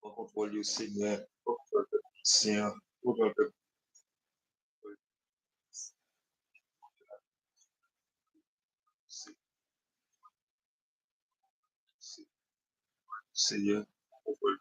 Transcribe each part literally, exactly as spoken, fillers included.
Pran kontwòl yo, Senyè. Pran kontwòl pèp ayisyen an. Kontwòl pèp. Senyè, kontwòl.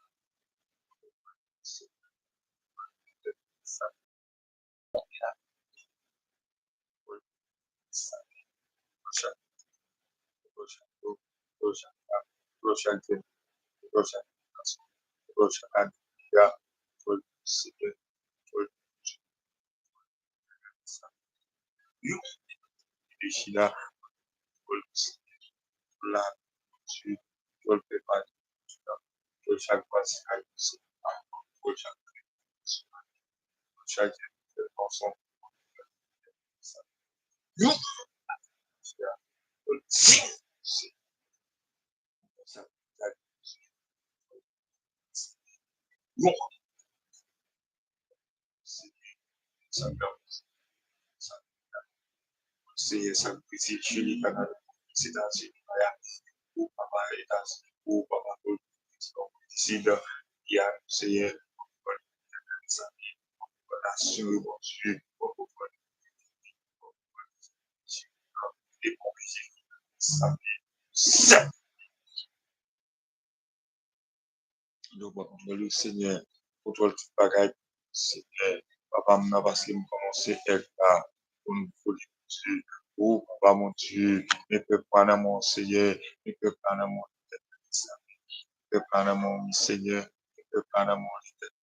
Yo, reflechi la, la, Bondye, Bondye, chak pati, chak chak Senyè, sa k brize Chili, Kanada, Etazini, Miami, o papa Etazini, o papa Florida, Seyè, nasyon yo, Bondye, nou ban kontwòl yo, Senyè, kontwòl tout bagay, Senyè, papa m nan, paske m konnen w se èg la, pou nou foli, Bondye, o papa, Bondye, men pèp la nan men w, Senyè, men pèp la nan men w, pèp la nan men w, wi, Senyè, men pèp la nan men w,